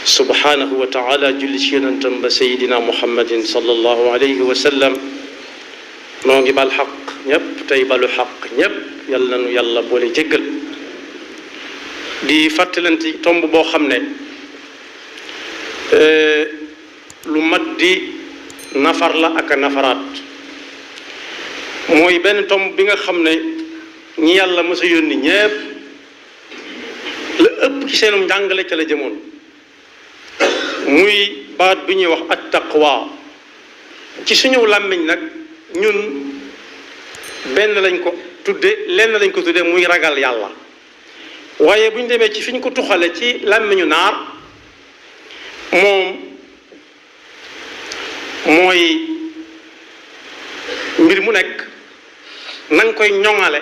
subhanahu wa taala julli ci yonentam ba sayidina muhammadin sallallahu alayhi wa sallam noo ngi bal xaq ñépp tey balu xaq ñépp yàlla nanu yàlla boole jéggal di fàttalanti tomb boo xam ne lu mat di nafar la ak a nafaraat mooy benn tomb bi nga xam ne ñi yàlla mës a yónni ñépp la ëpp ci seenum njàngale ca la jëmoon muy baat bi ñuy wax at taqwa ci suñu làmmiñ nag ñun benn lañ ko tudde lenn lañ ko tudde muy ragal yàlla waaye bu ñu demee ci fi ñu ko tuxale ci làmmiñu naar moom mooy mbir mu nekk na nga koy ñoŋale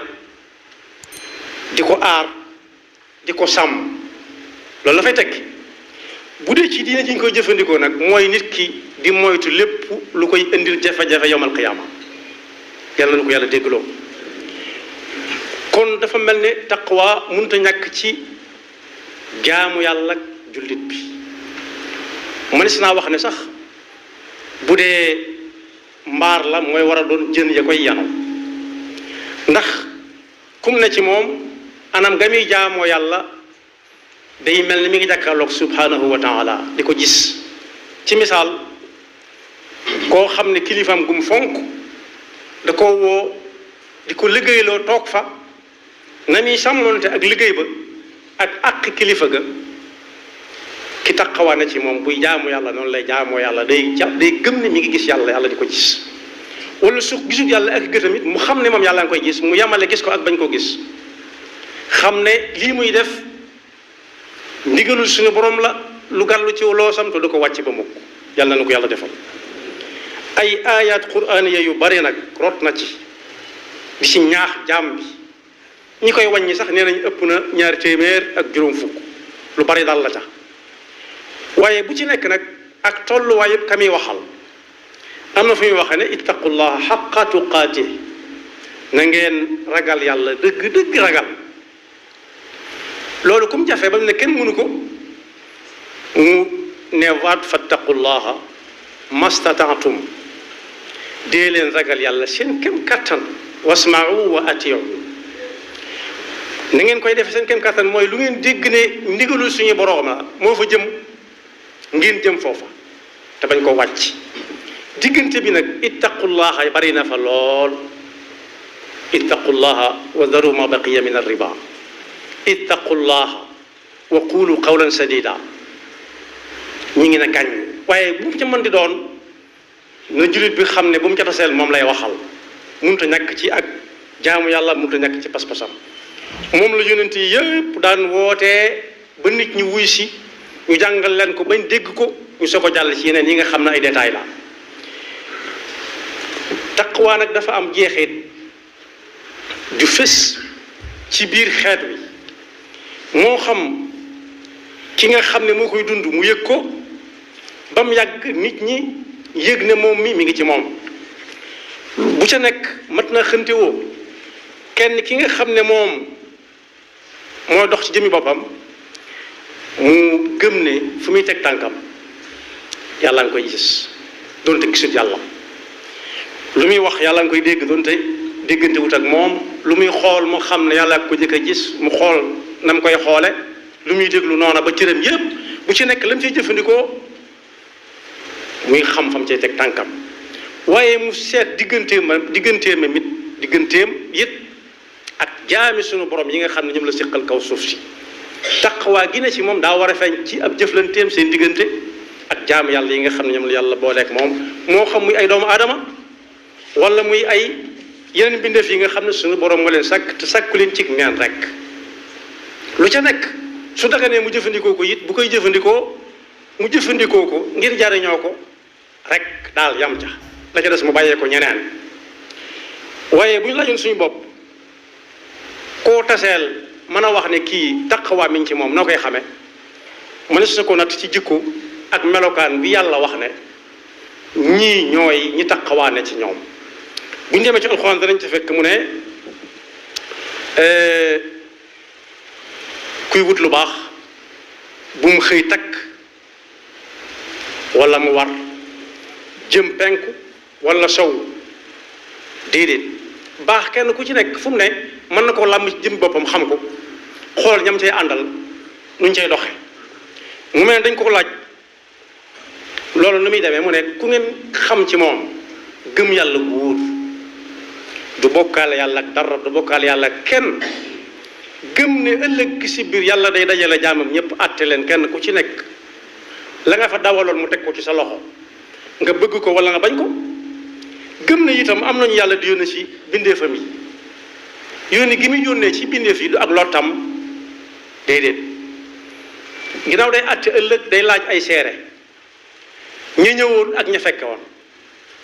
di ko aar di ko sàmm loolu la fay tekki bu dee ci diine ji ñu koy jëfandikoo nag mooy nit ki di moytu lépp lu koy indil jafe-jafe yowmal qiyaama yàlla na ko yàlla déggloo kon dafa mel ne taqwa mënut a ñàkk ci jaamu yàlla jullit bi mënees naa wax ne sax bu dee mbaar la mooy war a doon jën ya koy yanu ndax kum ne ci moom anam ga muy jaamoo yàlla day mel ni mi ngi jàkkaarloog subhanahu wa taala di ko gis ci misaal koo xam ne kilifaam gum fonk da ko woo di ko liggéeyloo toog fa na muy sàmmoonte ak liggéey ba ak àq kilifa ga ki taqawaa na ci moom buy jaamu yàlla noonu lay jaamoo yàlla day gëm ne mi ngi gis yàlla yàlla di ko gis wala su gisul yàlla ak gëtam it mu xam ne moom yàlla nga koy gis mu yemale gis ko ak bañ koo gis xam ne lii muy def ndigalul suñu borom la lu gàllu ci loosam te du ko wàcc ba mukk yàlla na ko yàlla defal ay ayat quraaniya yu bari nag rot na ci di ci ñaax jaam bi ñi koy wàññi sax nee nañ ëpp na 200 ak juróom fukk lu bari daal la tax waaye bu ci nekk nag ak tolluwaay yëpp ka muy waxal am na fu muy waxee ne ittaqullaha xaqa tuqaati na ngeen ragal yàlla dëgg ragal loolu kum jafe ba mu ne kenn mënu ko mu ne waat fattaqullaha mastataatum dee leen ragal yàlla seen kem kattan wasma'u wa atiu na ngeen koy defe seen kem kattan mooy lu ngeen dégg ne ndigalul suñu boroom la moo fa jëm ngeen jëm foofa te bañ ko wàcc diggante bi nag ittaqullaha bari na fa lool ittaqullaha wa daru ma baqiya min arriba ittaqullaha wa qulu qawlan sadida ñi ngi na kañ waaye bu mu ca mën di doon na jullit bi xam ne bu mu ca taseel moom lay waxal mënut a ñàkk ci ak jaamu yàlla mënut a ñàkk ci pas-pasam moom la yonent yi yëpp daan wootee ba nit ñi wuy si ñu jàngal leen ko bañ dégg ko ñu soo ko jàll ci yeneen yi nga xam ne ay détails la taqwa nag dafa am jeexit ju fës ci biir xeet wi moo xam ki nga xam ne moo koy dund mu yëg ko ba mu yàgg nit ñi yëg ne moom mi ngi ci moom bu ca nekk mat na xënte woo kenn ki nga xam ne moom moo dox ci jëmi boppam mu gëm ne fu muy teg tànkam yàlla nga koy gis doonte gisut yàlla lu muy wax yàlla nga koy dégg doonte déggante wut ak moom lu muy xool mu xam ne yàlla ko jëkk a gis mu xool na mu koy xoole lu muy déglu noona ba cëram yépp bu ci nekk la mu ciy jëfandikoo muy xam fam cay teg tànkam waaye mu seet digganteem it ak jaami sunu borom yi nga xam ne ñoom la siqal kaw suuf si taqwa gi ne ci moom daa war a feeñ ci ab jëflanteem seen diggante ak jaam yàlla yi nga xam ne ñoom la yàlla booleeg moom moo xam muy ay doomu aadama wala muy ay yeneen bindeef yi nga xam ne suñu borom moo leen sàkk te sàkku leen ci neen rek lu ca nekk su daganee mu jëfandikoo ko it bu koy jëfandikoo mu jëfandikoo ko ngir jariñoo ko rek daal yam ca la ca des mu bàyyee ko ñeneen waaye bu ñu lajoon suñu bopp koo taseel mën a wax ne kii taqwa mi ngi ci moom noo koy xamee mu ne su ko natt ci jikko ak melokaan bi yàlla wax ne ñii ñooy ñi taqwa ne ci ñoom bu ñu demee ci alxuraan danañ ci fekk mu ne kuy wut lu baax bu mu xëy takk wala mu war jëm penku wala sow déedéet baax kenn ku ci nekk fu mu ne mën na koo làmb ci jëm boppam xam ko xool ñam cay àndal nuñ cay doxe mu mel ne dañ ko laaj loolu nu muy demee mu ne ku ngeen xam ci moom gëm yàlla gu wóor du bokkaale yàlla ak dara du bokkaale yàlla ak kenn gëm ne ëllëg si biir yàlla day dajale jaamam ñëpp àtte leen kenn ku ci nekk la nga fa dawaloon mu teg ko ci sa loxo nga bëgg ko wala nga bañ ko gëm ne itam am nañu yàlla di yónnee ci bindeefam yi yónni gi muy yónnee ci bindeef yi du ak lottam déedéet ginnaaw day àtte ëllëg day laaj ay seere ña ñëwoon ak ña fekke woon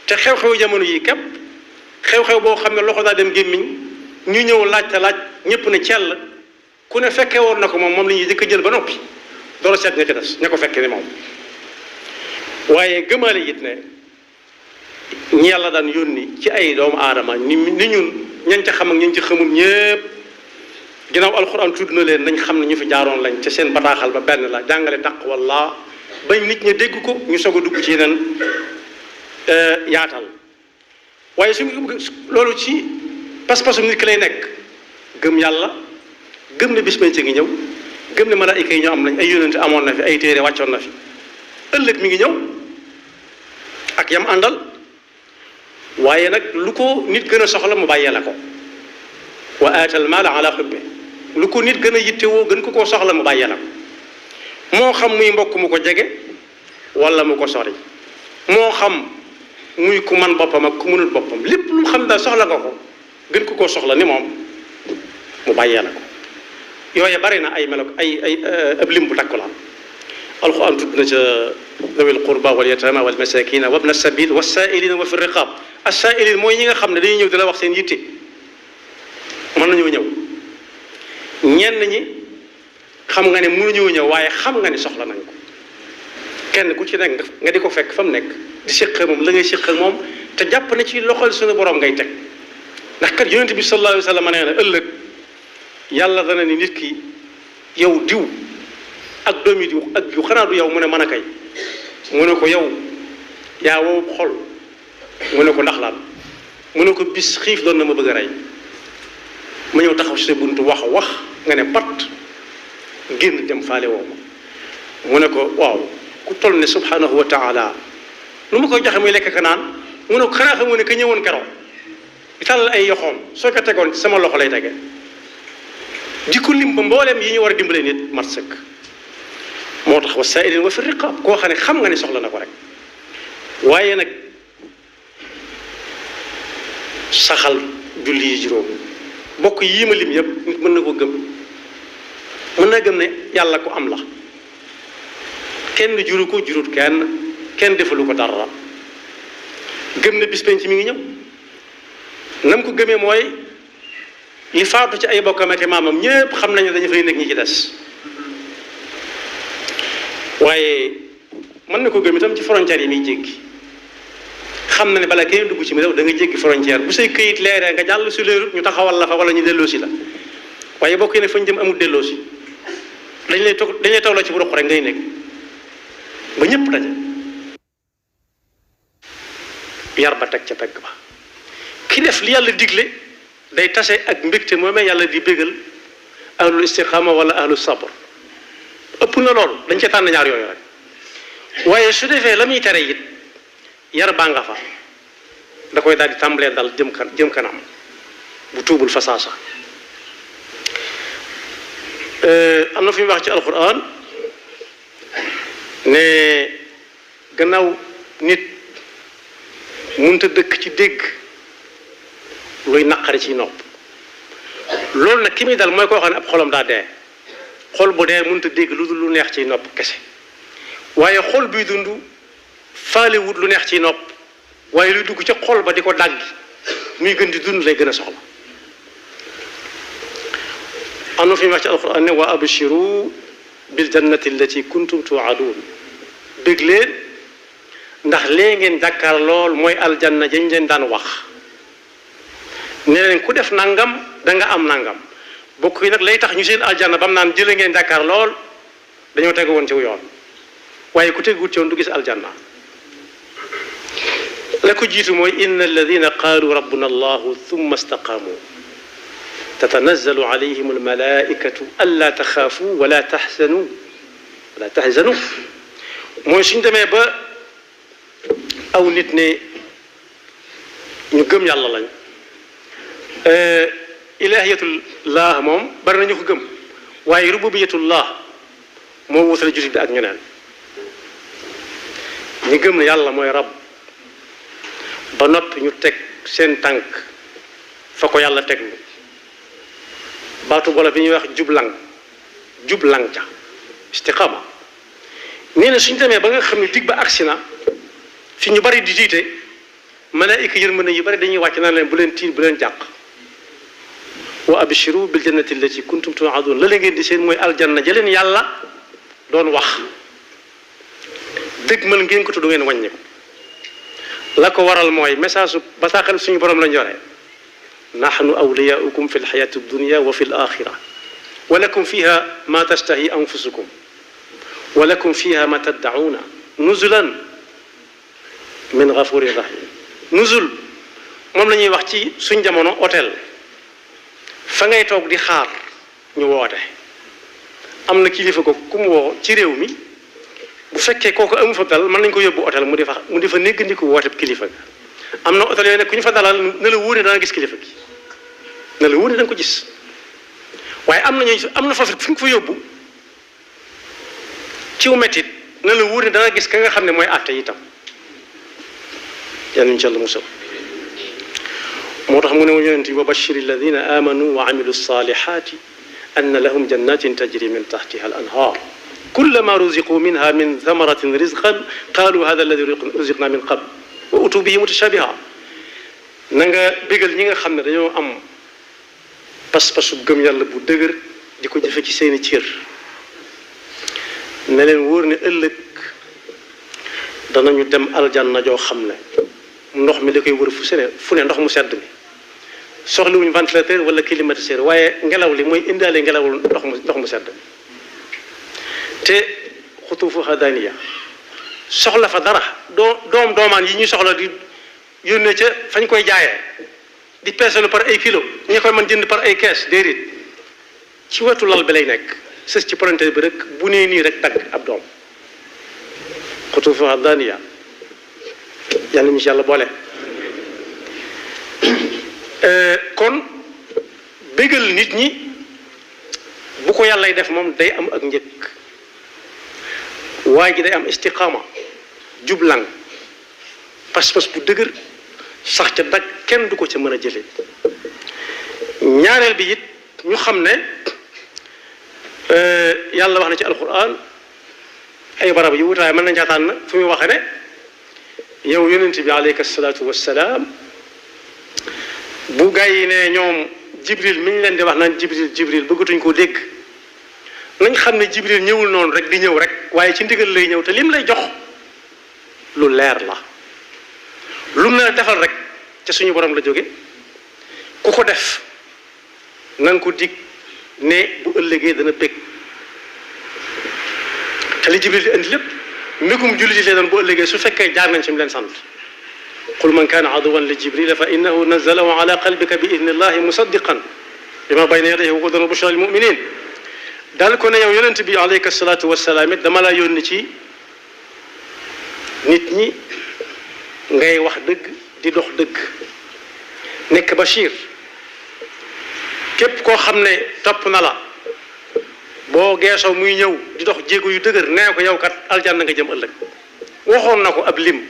te xew-xewu jamono yi képp xew-xew boo xam ne loxo daa dem gémmiñ ñu ñëw laaj te laaj ñëpp ne cell ku ne fekke woon na ko moom la ñuy jëkk a jël ba noppi door a seet ña ca des ña ko fekke ni moom waaye gëmaale it ne ñi yàlla daan yónni ci ay doomu aadama ni ñun ñañ ca xam ak ñañ ca xamul ñëpp ginnaaw alxuraan tudd na leen nañ xam ne ñu fi jaaroon lañ te seen bataaxal ba benn la jàngale taqwallah bañ nit ñi dégg ko ñu soog a dugg ci yeneen yaatal waaye su loolu ci pas-pasu nit ki lay nekk gëm yàlla gëm ne bis ci ngi ñëw gëm ne malaayika yi ñoo am nañ ay yónente amoon na fi ay téere wàccoon na fi ëllëg mi ngi ñëw ak yam àndal waaye nag lu ko nit gën a soxla mu bàyyee la ko wa aatal maala ala xubbi lu ko nit gën a yittewoo gën ko koo soxla mu bàyyee la ko moo xam muy mbokk mu ko jege wala mu ko sori moo xam muy ku man boppam ak ku mënul boppam lépp lu xam daal soxla nga ko gën ko koo soxla ni moom mu bàyyee la ko yooye bari na ay melo ay ab lim bu takku la alxuraan tudd na ca dawil qurba wal yatama wal masakina wabna sabil wasailina wa fi riqab asailin mooy ñi nga xam ne dañuy ñëw di la wax seen yitte mën nañoo ñëw ñenn ñi xam nga ne mënuñoo ñëw waaye xam nga ne soxla nañ ko kenn ku ci nekk nga di ko fekk fa mu nekk di séq moom la ngay séq moom te jàpp ne ci loxol suñu borom ngay teg ndax kat yonent bi sallallahu alayhi wa sallam nee na ëllëg yàlla dana ni nit ki yow diw ak doomi diw ak diw xanaa du yow mu ne mën a kay mu ne ko yow yaa wow xol mu ne ko ndax lan mu ne ko bis xiif doon na ma bëgg a rey ma ñëw taxaw ci sa buntu wax nga ne pat génn dem faale woo ma mu ne ko waaw ku toll ne subhanahu wa taala lu ma koy joxe muy lekk ka naan mu ne ko xanaa xamoo ne ka ñëwoon keroog di tàllal ay yoxoom soo ko tegoon ci sama loxo lay tege di ko lim ba mbooleem yi ñu war a dimbale nit mat sëkk moo tax wa saa'ilin wa fi riqaab koo xam ne xam nga ne soxla na ko rek waaye nag saxal julli yi juróom bokk yii ma lim yëpp nit mën na ko gëm mën na gëm ne yàlla ko am la kenn juru ko jurut kenn defalu ko dara gëm ne bis penc mi ngi ñëw nam ko gëmee mooy li faatu ci ay bokkam ak maamam ñëpp xam nañu dañu fay nekk ñi ci des waaye mën na ko gëm itam ci frontière yi muy jéggi xam na ne bala kenn dugg ci mi réew da nga jéggi frontière bu say këyit leeree nga jàll si leerut ñu taxawal la fa wala ñu delloosi la waaye bokk ne fañ jëm amul delloosi dañ lay toog la ci bu roq rek ngay nekk ba ñëpp daje yar ba teg ca pegg ba ki def li yàlla digle day tase ak mbégte moomee yàlla di bégal ahlul istiqaama wala ahlul sabr ëpp na loolu dañ ca tànn ñaar yooyu rek waaye su defee la muy tere it yar baa nga fa da koy daal di tàmbalee dal jëm kanam bu tuubul fasaasa am na fi mu wax ci alquran ne gannaaw nit mënta dëkk ci dégg luy naqari ci nopp loolu nag ki muy dal mooy koo xam ne ab xolam daa dee xol bu dee mënta dégg lu dul lu neex ci nopp kese waaye xol buy dund faale wut lu neex ci nopp waaye luy dugg ca xol ba di ko dàggi muy gën di dund lay gën a soxla am na fi mu wax ci alquran ne wa abshiru bil jannati allati kuntum tuadun dégg leen ndax lee ngeen jàkkaar lool mooy aljanna jañ leen daan wax ne leen ku def nangam da nga am nangam bokk yi nag lay tax ñu seen aljanna bam naan jële ngeen jàkkaar lool dañoo tegu woon ci yoon waaye ku teguwut ci woon du gis aljanna la ko jiitu mooy inna alladina qaalu rabbuna allahu thumma istaqaamu tatanazzalu alayhim almalaikatu alla taxaafu wala taxzanu mooy suñ demee ba aw nit ne ñu gëm yàlla lañ ilahiyatullah moom bari nañu ko gëm waaye rububiyatullah moo wutale jullit bi ak ñeneen ñu gëm ne yàlla mooy rab ba noppi ñu teg seen tànk fa ko yàlla teg ñu baatu bolo bi ñuy wax jublang ca istiqama nee na suñ demee ba nga xam ne dig ba agsi na fi ñu bari di jiite malaayika yërmande yu bari dañuy wàcc naan leen bu leen tiit bu leen jàq wa abshiru bil jannati allati kuntum tu'adun la leen ngeen di seen mooy aljanna jëleen yàlla doon wax dëgg mal ngeen ko tudd ngeen wàññi ko la ko waral mooy message su bataaxal suñu borom lañ yore nahnu awliyaukum fi lxayati dunya wa fi l axira wa lakum fiha ma tastahi anfusukum wa lakum fiha ma taddauna nuzulan min gafurin rahim nuzul moom la ñuy wax ci suñ jamono hôtel fa ngay toog di xaar ñu woote am na kilifa ko ku mu woo ci réew mi bu fekkee kooku amu fa dal mën nañu ko yóbbu hôtel mu di fa néggandiku woote kilifa ga am na hôtel yooyu nag ku ñu fa dalal ne la wóor ne danga gis kilifa gi ne la wóor ne danga ko gis waaye am na foofu fu ñu ko fa yóbbu ciw mettit ne la wóor ne danga gis ka nga xam ne mooy àtte itam yal nañu ci Yàlla musal moo tax mu ne yonent bi wa bashiri alladina amanu wa amilu salihati anna lahum jannatin tajri min tahtiha al anhar kullama ruziqu minha min thamaratin rizqan qalu hada alladi ruziqna min qabl wa utu bihi mutashabiha na nga bégal ñi nga xam ne dañoo am pas-pasu gëm yàlla bu dëgër di ko jëfe ci seeni cër ne leen wóor ne ëllëg danañu dem aljanna joo xam ne ndox mi da koy wër fu ne ndox mu sedd mi soxlawuñu ventilateur wala climatiseur waaye ngelaw li mooy indaale ngelawul ndox mu sedd mi te xutuufuha daaniya soxla fa dara doomaan yi ñuy soxla di yónnee ca fañ koy jaayee di peesalu par ay kilo ñi koy mën jënd par ay kees déedéet ci wetu lal bi lay nekk sës ci parenté bi rek bu nee nii rek dagg ab doom xutuufuha daaniya yàlla ñu ci yàlla boole kon bégal nit ñi bu ko yàllay def moom day am ak njëkk waaye ji day am istiqaama jublang pas-pas bu dëgër sax ca dag kenn du ko ca mën a jëlee ñaareel bi it ñu xam ne yàlla wax na ci alquran ay barab yu wutaay mën nañ caataan na fu muy waxe ne yow yonent bi aleyka salaatu wassalaam bu gaa yi ne ñoom jibril mi ñu leen di wax naan jibril bëggatuñ koo dégg nañ xam ne jibril ñëwul noonu rek di ñëw rek waaye ci ndigal lay ñëw te lim lay jox lu leer la lu mu la defal rek ca suñu borom la jóge ku ko def na nga ko dig ne bu ëllëgee dana bég te li jibril di indi lépp mbégum jullit yi lee doon bu ëllëgee su fekkee jaar nañ ci mu leen sant qul man kaana aduwan li jibril fa innahu nazalahu ala qalbika bi idni llahi musaddiqan bima bayna yadayhi wa hudan wa bushra lil muminin daal ko ne yow yonent bi aleyka salaatu wassalaam it dama laa yónni ci nit ñi ngay wax dëgg di dox dëgg nekk bashir képp koo xam ne topp na la boo geesoo muy ñëw di dox jéego yu dëgër nee ko yow kat aljanna nga jëm ëllëg waxoon na ko ab lim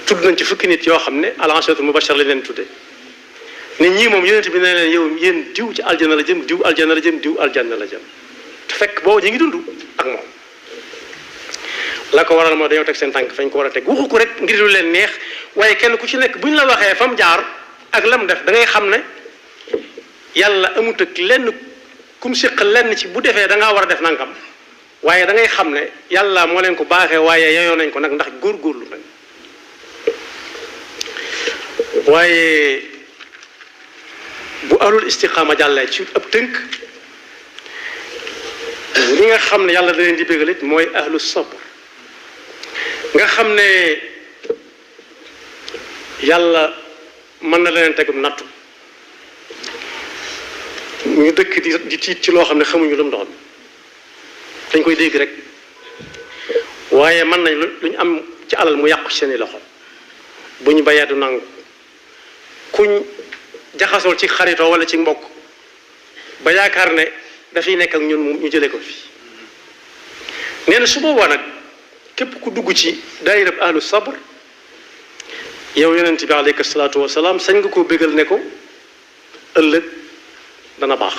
tudd nañ ci fukki nit yoo xam ne al-asharatul mubashshara lañ leen tudde nit ñii moom yonent bi ne leen yow yéen diw ci aljanna la jëm diw aljanna la jëm diw aljanna la jëm te fekk boobu ñu ngi dund ak moom la ko waral moo dañoo teg seen tànk fañ ko war a teg waxu ko rek ngir lu leen neex waaye kenn ku ci nekk bu ñu la waxee fa mu jaar ak lam def da ngay xam ne yàlla amut ak lenn kum séq lenn ci bu defee da ngaa war a def nangam waaye da ngay xam ne yàlla moo leen ko baaxee waaye yeyoo nañ ko nag ndax góorgóorlu nañ waaye bu alul istiqaama jàllee ci ab tënk li nga xam ne yàlla da leen di bégal it mooy ahlu sabr nga xam ne yàlla mën na leen tegum nattu ñu dëkk di tiit ci loo xam ne xamuñu lu mu doon dañ koy dégg rek waaye mën nañ lu ñu am ci alal mu yàqu ci seeni loxo bu ñu bayee du nangu kuñ jaxasool ci xaritoo wala ci mbokk ba yaakaar ne dafay nekk ak ñun ñu jëlee ko fi nee na su boobaa nag képp ku dugg ci daayira ahlu sabr yow yonent bi alayhi salaatu wasalaam sañ nga koo bégal ne ko ëllëg dana baax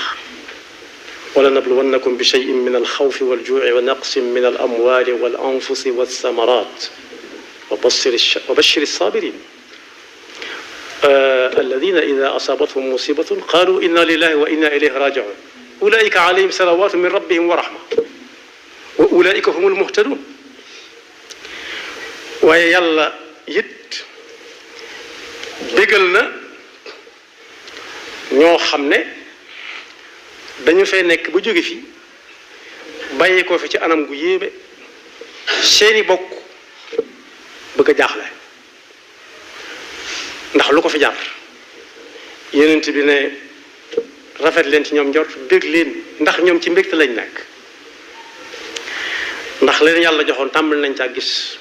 wala nabluwannakum bi shay'in min alxawfi waljuuci wa naqsin min alamwaali walanfusi walthamarat wa bashir alsabirin alladina ida asaabathum musibatun qalu inna lillahi wa inna ilayhi rajiun ulaika alayhim salawatu min rabbihim wa rahma wa ulaika humul muhtadun waaye yàlla it bégal na ñoo xam ne dañu fay nekk ba jóge fi bàyyi ko fi ci anam gu yéeme seeni bokk bëgg a jaaxle ndax lu ko fi jar yonent bi ne rafet leen ci ñoom njort bég leen ndax ñoom ci mbégte lañ nekk ndax leen yàlla joxoon tàmbali nañ caa gis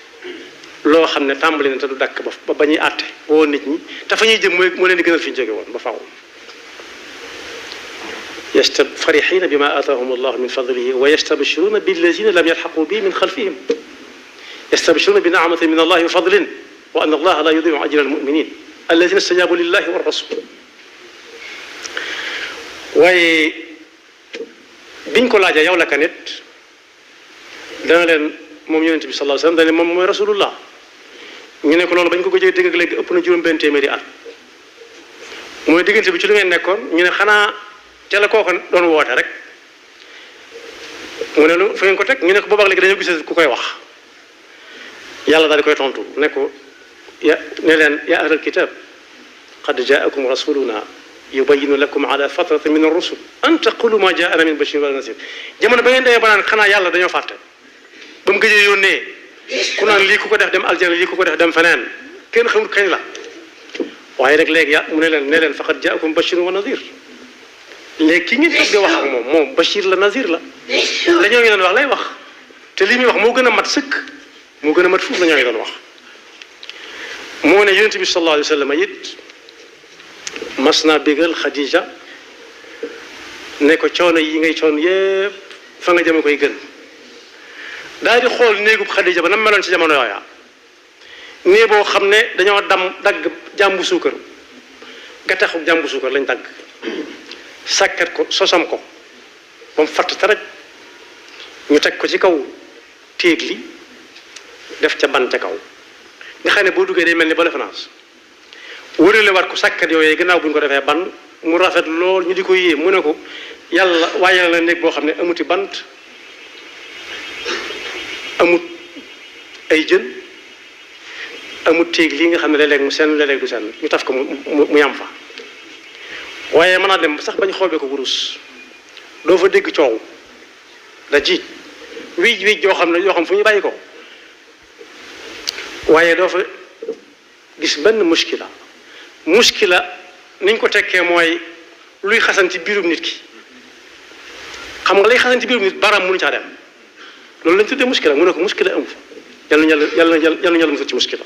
loo xam ne tàmbali na te du dakk ba ñuy àtte woo nit ñi te fa ñuy jëm moo leen di gënal fi ñu jóge woon ba faaw farixina bima aataahum allahu min fadlihi wa yastabshiruna billazina lam yalxaqu bi min xalfihim yastabshiruna bi niamatin min allahi wa fadlin wa anna allaha la yudiu ajra almuminin allazina stajabu lillahi wa rasul waaye biñ ko laajee yow la ka nit dana leen moom yonent bi sallallahu alayhi wasallam dana leen moom mooy rasulullah ñu ne ko loolu bañ ko gëjee dégg ak léegi ëpp na juróom-benn téeméeri at mooy diggante bi ci lu ngeen nekkoon ñu ne xanaa ca la kooku doon woote rek mu ne lu fa ngeen ko teg ñu ne ko boobaak léegi dañoo gis ku koy wax yàlla daal di koy tontu ne ko ne leen ya ahlal kitab qad jaakum rasuluna yubayinu lakum ala fatratin min ar-rusul an taqulu ma jaana min bashirin wala nasir jamono ba ngeen demee ba naan xanaa yàlla dañoo fàtte ba mu gëjee yónnee ku naan lii ku ko def dem aljana lii ku ko def dem feneen kenn xamul kañ la waaye rek léegi mu ne leen faqad jaakum bashirun wa nadir léegi ki ngeen bëgg a wax ak moom bashir la nazir la la ñoo ngi doon wax lay wax te li muy wax moo gën a mat sëkk moo gën a mat fuuf la ñoo ngi doon wax moo ne yonent bi sallallahu alayhi wa sallam it mas naa bégal Xadija ne ko coono yi ngay coon yépp fa nga jëme koy gën daal di xool néegub Xadija ba na meloon ci jamono yooya nee boo xam ne dañoo dagg jàmbu suukar gattaxu jàmbu suukar lañ dagg sàkkat ko sosam ko ba mu fatt taraj ñu teg ko ci kaw téeg li def ca ban ca kaw nga xam ne boo duggee day mel ni ba France wërale war ko sàkkat yooyu gannaaw bu ñu ko defee ban mu rafet lool ñu di ko yéem mu ne ko yàlla waajal la néeg boo xam ne amuti bant amut ay jën amut téeg lii nga xam ne léeg-léeg mu senn léeg-léeg du senn ñu taf ko mu yam fa waaye mën naa dem sax bañ xoobee ko wurus doo fa dégg coow da jiij wiij yoo xam fu ñu bàyyi ko waaye doo fa gis benn muskila niñ ko tekkee mooy luy xasan ci biirum nit ki xam nga lay xasan ci biirum nit baram mënu caa dem loolu lañ tuddee muskila mu ne ko muskila amu fa yàlla musal ci muskila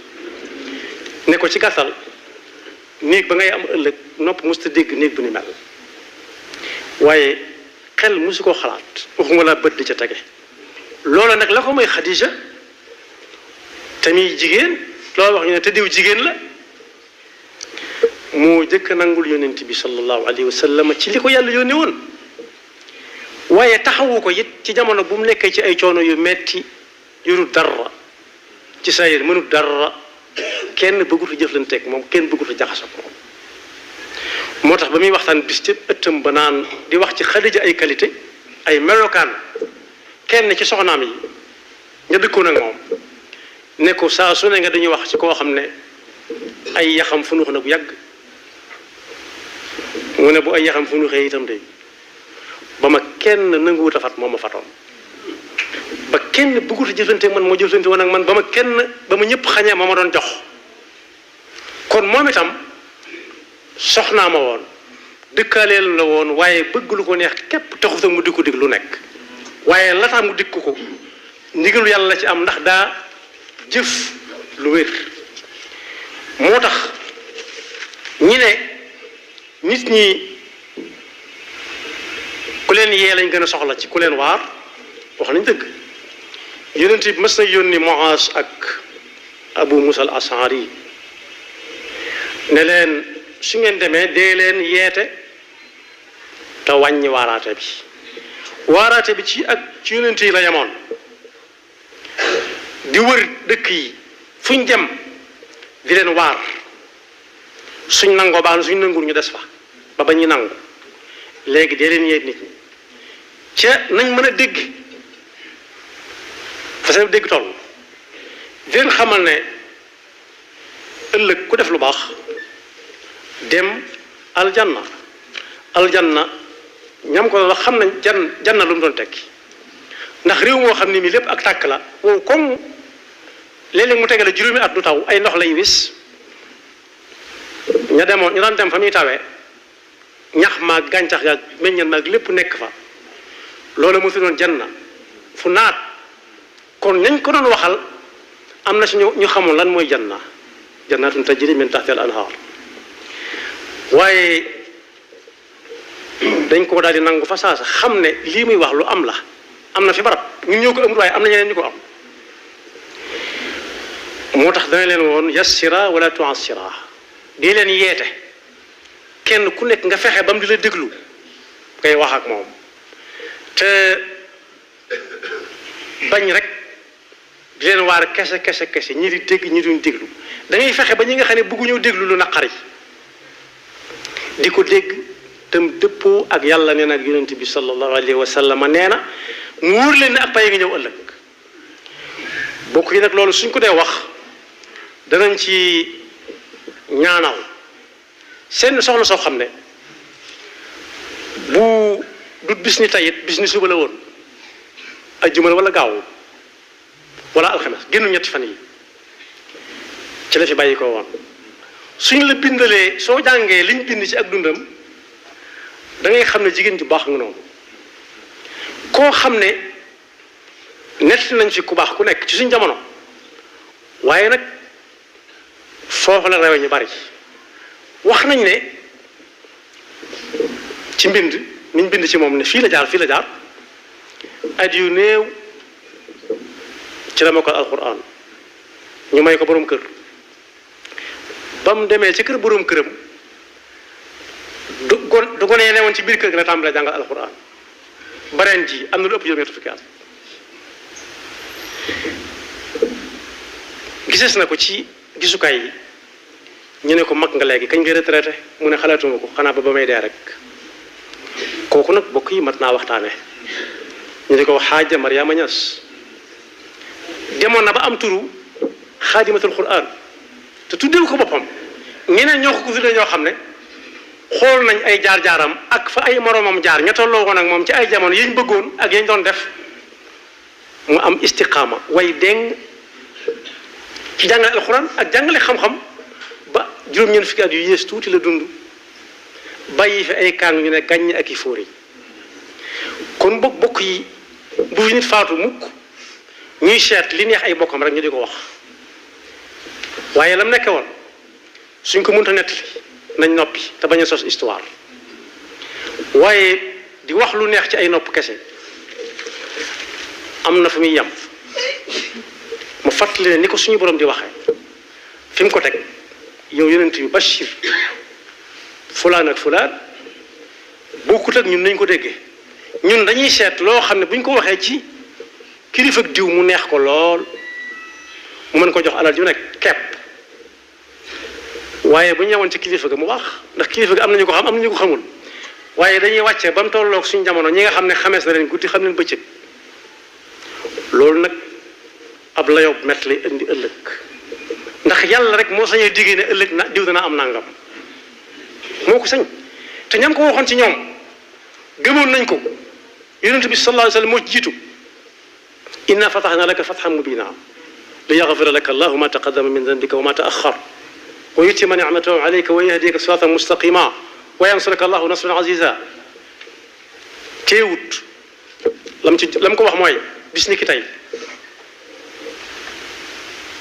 ne ko ci gàttal néeg ba ngay am ëllëg nopp musta dégg néeg bu ni mel waaye xel musu koo xalaat waxuma laa bët di ca tege loola nag la ko may Xadija tamit jigéen loolu wax ñu ne te diw jigéen la moo jëkk nangul yonent bi sallallahu alayhi wa sallam ci li ko yàlla yónni woon waaye taxawu ko it ci jamono bu mu nekkee ci ay coono yu metti yuru dara ci sayir mënut dara kenn bëggutu jëflanteeg moom kenn bëggutu jaxasoo moom moo tax ba muy waxtaan bis ci ëttam ba naan di wax ci Xadija ay qualité ay melokaan kenn ci soxnaam yi nga dëkkoon ak moom ne ko saa su ne nga dañuy wax ci koo xam ne ay yaxam fu nuux na bu yàgg mu ne bu ay yaxam fu nuuxee itam de ba ma kenn nanguwut a fat moom ma fatoon kenn bëggut a jëflante man moo jëflante woon ak man ba ma ñëpp xañee ma doon jox kon moom itam soxnaa ma woon dëkkaaleel la woon waaye bëgg lu ko neex képp taxut mu di ko dig lu nekk waaye la tax mu dig ko ndigalu yàlla la ci am ndax daa jëf lu wér moo tax ñi ne nit ñi ku leen yee lañ gën a soxla ci ku leen waar wax nañ dëgg yonent bi mës na yónni Muaaz ak Abu Musa al-Ash'ari ne leen su ngeen demee dee leen yeete te wàññi waaraate bi ci yonent yi la yemoon di wër dëkk yi fuñ dem di leen waar suñ nangoo baax na suñ nanguur ñu des fa ba ñu nangu léegi dee leen yeet nit ñi ca nañ mën a dégg fa seen dégg toll di leen xamal ne ëllëg ku def lu baax dem aljanna ñam ko wax xam nañ janna lu mu doon tekki ndax réew moo xam ne mi lépp ak tàkk la wow comme léeg-léeg mu tegale juróomi at du taw ay ndox lay wis ñu daan dem fa muy tawee ñax maag gàncax gaag meññan maag lépp nekk fa loolu mu fi doon janna fu naat kon nañ ko doon waxal am na si ñu xamul lan mooy jannatun tajri min tahtiha al-anhar waaye dañ ko daal di nangu fa saasa xam ne lii muy wax lu am la am na fi barab ñun ñoo ko amul waaye am na ñeneen ñu ko am moo tax dana leen woon yassira wala tu'assira di leen yeete kenn ku nekk nga fexe ba mu di la déglu ngay wax ak moom te bañ rek di leen waar kese ñi di dégg ñi duñ déglu da ngay fexe ba ñi nga xam ne bëgguñoo déglu lu naqari di ko dégg tam dëppoo ak yàlla nee na ak yonent bi sallallahu alayhi wa sallam nee na mu wóor leen ne ak pay nga ñëw ëllëg bokk yi nag loolu suñ ko dee wax danañ ci ñaanal seen soxna soo xam ne bu du bis ni tayit bis ni suba la woon ajjuma la wala gaaw wala alxames génnu ñetti fan yi ci la fi bàyyi ko woon suñ la bindalee soo jàngee liñ bind ci ak dundam da ngay xam ne jigéen ju baax nga noonu koo xam ne nett nañ fi ku baax ku nekk ci suñ jamono waaye nag foofu la rewe ñu bari wax nañ ne ci mbind niñ bind ci moom ne fii la jaar at yu néew ci la mokkal alquran ñu may ko borom kër ba mu demee ci kër borom këram du gone ne woon ci biir kër gi la tàmbalee jàngal alquran bareen ji am na lu ëpp juróom-ñetti fukki at gisees na ko ci gisukaay yi ñu ne ko mag nga léegi kañ nga retraité mu ne xalaatuma ko xanaa ba may dee rek kooku nag bokk yi mat naa waxtaane ñu di ko wax xaaja Mariama Ñas demoon na ba am turu xaadimatul quran te tuddewu ko boppam ñeneen ñoo ko tuddee ñoo xam ne xool nañ ay jaar-jaaram ak fa ay moroomam jaar ña tolloo woon ak moom ci ay jamono yiñ bëggoon ak yañ doon def mu am istiqaama way deng ci jàngale alxuraan ak jàngale xam-xam ba juróom-ñeent fukki at yu yées tuuti la dund bàyyi fi ay kaang ñu ne gàññ ak i fóori kon bokk yi bu fi nit faatu mukk ñuy seet li neex ay bokkam rek ñu di ko wax waaye lam nekke woon suñ ko mënta nettali nañ noppi te bañ a sos histoire waaye di wax lu neex ci ay nopp kese am na fu muy yem mu fàttali ne ni ko suñu borom di waxee fi mu ko teg yow yonent bi Bachir fulaan ak fulaan bokkut ak ñun nañ ko déggee ñun dañuy seet loo xam ne bu ñu ko waxee ci kilifa ak diw mu neex ko lool mu mën ko jox alal ju nekk kepp waaye bu ñu ñëwoon ci kilifa ga mu wax ndax kilifa ga am nañu ko xam am nañu ko xamul waaye dañuy wàcce ba mu tolloog suñu jamono ñi nga xam ne xamees na leen guddi xam leen bëccëg loolu nag ab layob mett lay indi ëllëg ndax yàlla rek moo sañee diggee ne ëllëg na diw dana am nangam moo ko sañ te ñam ko waxoon ci ñoom gëmoon nañ ko yonent bi sallallahu alayhi wa sallam moo ci jiitu inna fatahna laka fathan mubina liyaghfira laka allahu ma taqaddama min dhanbika wa ma ta'akhkhar wa yutimma ni'matahu alayka wa yahdika siratan mustaqima wa yansuraka allahu nasran aziza teewut lam ko wax mooy bis ni ki tey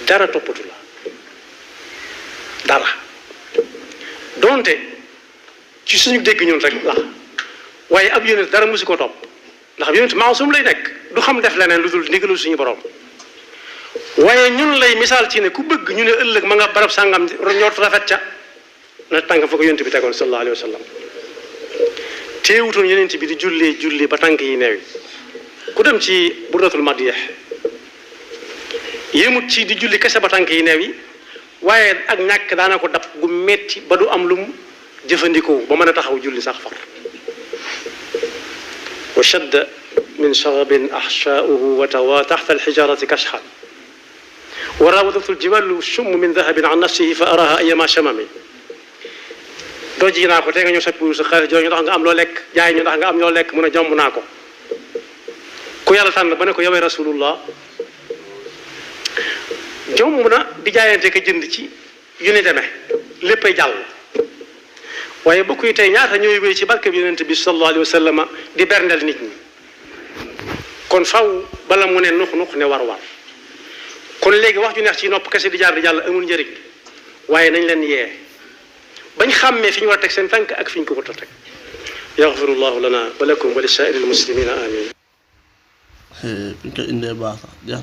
dara toppatu la dara donte ci suñu dégg ñun rek la waaye ab yonent dara musu ko topp ndax ab yonent maasum lay nekk du xam def leneen lu dul ndigalul suñu borom waaye ñun lay misaal ci ne ku bëgg ñu ne ëllëg ma nga barab sàngam ñort rafet ca na tànk fa ko yonent bi tegoon sallallahu alayhi wa sallam teewutoon yonent bi di julli ba tànk yi neew ku dem ci burdatul madih yéemut ci di julli kese ba tànk yi neew yi waaye ak ñàkk daana ko dab gu metti ba du am lum jëfandikoo ba mën a taxaw julli sax far wa shadda min shagabin ahshauhu wa tawa taxta alxijarati kashxan wa rawadatu aljibalu shumm min dahabin an nafsihi fa araha ayama shamami doo ji naa ko te nga ñëw sappiwu sa xaalis joo ñu ndax nga am loo lekk jaay ñu ndax nga am loo lekk mun a jomb naa ko ku yàlla tànn ba ne ko yowee rasulullah jomb na di jaayante ko jënd ci yu ni demee léppay jàll waaye bokk yi tey ñaata ñooy wéy ci barke bi yonent bi sallallahu alayhi wa sallam di berndeel nit ñi kon faw bala mu ne nux nux ne war kon léegi wax ju neex ci nopp kese di jaar di jàll amul njëriñ waaye nañ leen yee bañ xàmmee fi ñu war a teg seen tànk ak fi ñu ko war a teg yaxfirullahu lana wa lakum wa li saa'iril muslimina amin fi ñu koy indee baax sax